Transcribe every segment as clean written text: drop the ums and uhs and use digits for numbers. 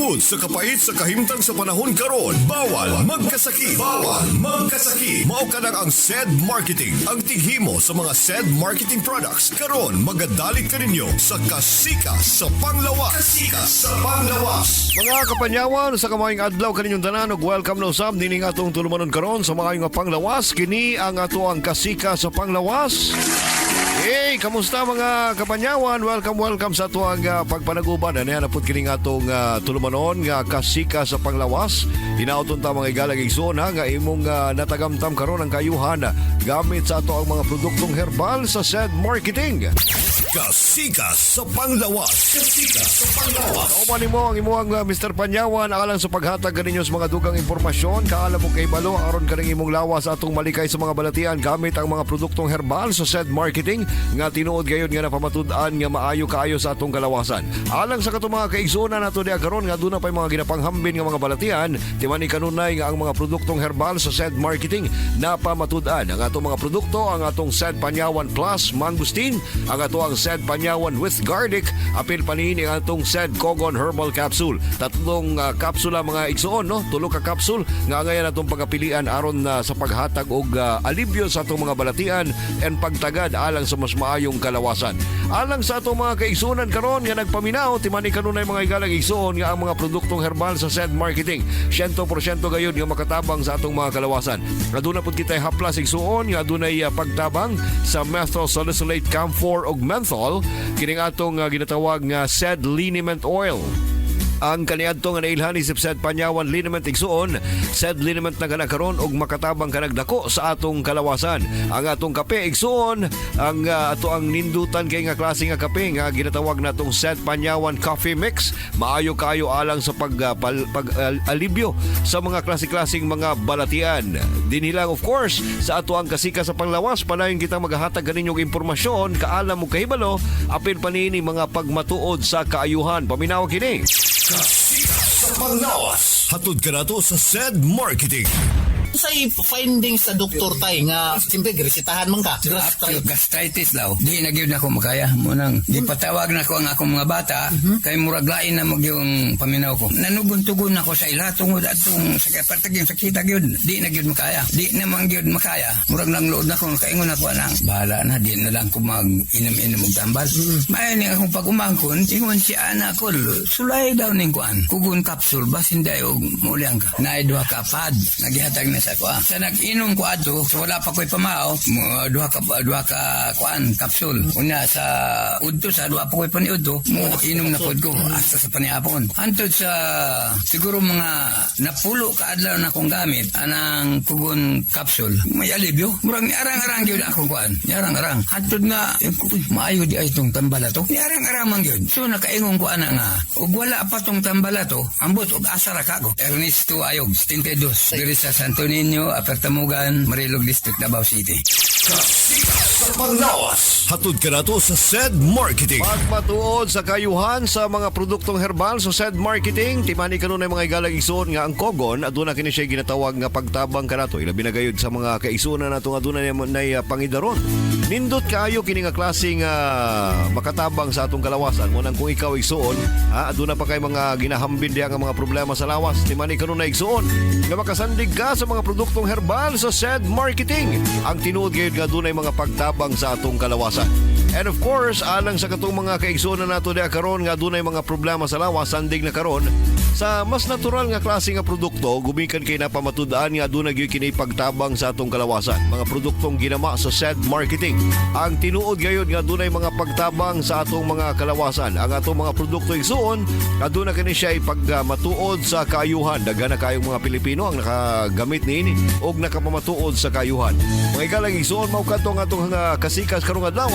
Tungod sa kapait sa kahimtang sa panahon karon, bawal magkasakit. Bawal magkasakit. Mao kanang ang SED Marketing, ang tighimo sa mga SED Marketing products. Karon magadalit kaninyo sa Kasika sa Panglawas. Kasika sa Panglawas. Mga kapanyawan, sa kamaayong adlaw kaninyong tanan ug welcome na usab nining atong tulumanon karon sa maayong nga panglawas. Kini ang ato ang Kasika sa Panglawas. Hey, kamusta, mga kapanyawan? Welcome, welcome sa ato ang pagpanaguban. Ano yan, napod kining atong tulumanon nga Kasika sa Panglawas. Hinauton ta, mga igalang igsoon, ha, nga imong natagamtam karon ang kayuhan gamit sa ato ang mga produktong herbal sa SED Marketing. Kasika sa Panglawas. Kasika sa Panglawas. Kauban nimo ang imong Mr. Panyawan alang sa paghatag kaninyo sa mga dugang impormasyon, kaalam mo kay balo aron kaning imong lawas atong malikay sa mga balatian gamit ang mga produktong herbal sa SED Marketing nga tinuod gayud nga napamatud-an nga maayo kaayo sa atong kalawasan. Alang sa katong mga kaigsuonan nato diha karon nga aduna pay mga ginapanghambin nga mga balatian, timani kanunay nga ang mga produktong herbal sa SED Marketing napamatud-an. Ang atong mga produkto, ang atong SED Panyawan Plus Mangosteen, ang ato ang SED Panyawan with Garlic, apil pa niini ang atong SED Kogon Herbal Capsule. Tatlong kapsula, mga igsuon, no? Tulo ka capsule nga ngayon atong pagapilian aron na sa paghatag og alibyo sa atong mga balatian and pagtagad alang sa mas maayong kalawasan. Alang sa atong mga kaigsuonan karon nga nagpaminaw, timani kanunay, mga igalang igsuon, nga ang mga produktong herbal sa SED Marketing 100% gayud nga makatabang sa atong mga kalawasan. Aduna pud kitay haplas, igsuon, nga adunay pagtabang sa methyl salicylate, camphor ug menthol, kining atong ginatawag nga SED Liniment Oil. Ang kaniadto nga nailhan isip SED Panyawan Liniment, igsuon, SED Liniment na kana karon og makatabang kanag dako sa atong kalawasan. Ang atong kape, igsuon, ang ato ang nindutan kay nga klase nga kape nga ginatawag natong SED Panyawan Coffee Mix, maayo kayo alang sa pag alibyo sa mga klase-klaseng mga balatian. Dinhi lang, of course, sa ato ang Kasika sa Panglawas, padayon kita maghahatag kaninyong impormasyon, kaalam mo kahibalo, apil pa niini mga pagmatuod sa kaayuhan. Paminaw kini. Kasika sa Panglawas. Hatod ka nato sa SED Marketing. Sa findings sa doktor, tay, nga siyempre giresetahan man ka. Acute gastritis daw. Di na gyud ako makaya. Munang gipatawag na ko ang akong mga bata kay murag lain na mag yung paminaw ko. Nanugon-tugon ako sa ila tungod atong sa partag yung sakita gyud. Di na gyud makaya. Di na man gyud makaya. Murag nang load na ko, kaingon ako nang bahala na, di na lang ko mag inom-inom og tambal. May ni akong pag-umangkon, ingon si anak ko, sulay daw ning kuan. Kugon capsule basin dayo og muuliang ka. Naay duha ka pad nagihatag na sa kuan. Sa nag-inom ko adto, so wala pa ko'y pamao, duha ka kuan capsule. Una sa udto, sa duha pa ko'y paniudto, mo inom na pod ko hasta sa paniapon. Hantod sa siguro mga napulo ka adlaw na akong gamit anang kugon capsule. May alibyo. Murag ni arang-arang gyud akong kuan. Ni arang-arang. Hantod nga yung uy, maayo di ay itong tambala to. Ni arang-arang man gyud. So nakaingon ko ana nga ug wala pa tong tambala to, ambot og asa ra ka ko. Ernesto Ayog, 72, diri sa Santo Niño, Upper Tamugan, Marilog District, Davao City. Kasika sa Panglawas. Hatod ka nato sa SED Marketing. Pagmatuod sa kayuhan sa mga produktong herbal sa SED Marketing, timani kanunay, mga igalang igsoon, nga ang Kogon, aduna kini siya ginatawag nga pagtabang kanato. Ilabi na gayud sa mga kaigsuonan nato nga aduna nay pangidaron. Nindot kaayo kini nga klase nga makatabang sa atong kalawasan. Mo nang kung ikaw, igsuon, ha, aduna pa kay mga ginahambin diha nga mga problema sa lawas. Timani kanunay, igsuon, nga makasandig ka sa mga produktong herbal sa SED Marketing. Ang tinuod gayud nga adunay mga pagtabang sa atong kalawasan. And of course, alang sa katong mga kaigsuonan nato diha karon nga adunay mga problema sa lawas, sandig na karon sa mas natural nga klase nga produkto gumikan kay napamatud-an nga adunay gyud kini pagtabang sa atong kalawasan. Mga produktong ginama sa SED Marketing. Ang tinuod gayud nga adunay mga pagtabang sa atong mga kalawasan. Ang atong mga produkto, igsuon, aduna kini siya ipagmatuod sa kaayuhan. Daghan na kayong mga Pilipino ang nakagamit niini og nakapamatuod sa kaayuhan. Mga igalang igsuon, mao kadto ang atong kasikas karong adlaw.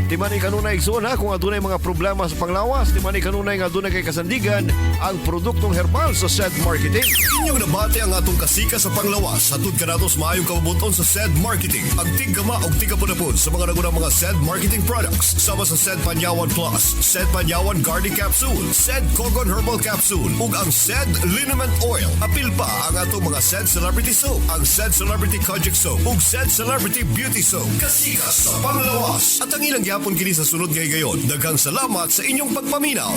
Timani kanunay, igsuon, ha, kung adunay mga problema sa panglawas, timani kanunay nga adunay kay kasandigan ang produktong herbal sa SED Marketing. Inyong nabati ang atong Kasika sa Panglawas. Hatod kanato sa maayong kabubuton sa SED Marketing. Ang tiggama og tigapunapon sa mga nagunang mga SED Marketing products. Sama sa SED Panyawan Plus, SED Panyawan Garlic Capsule, SED Kogon Herbal Capsule, ug ang SED Liniment Oil. Apil pa ang atong mga SED Celebrity Soap, ang SED Celebrity Kojic Soap, ug SED Celebrity Beauty Soap. Kasika sa Panglawas. At ang ilang gyapon kini sa sunod nga higayon. Daghang salamat sa inyong pagpaminaw.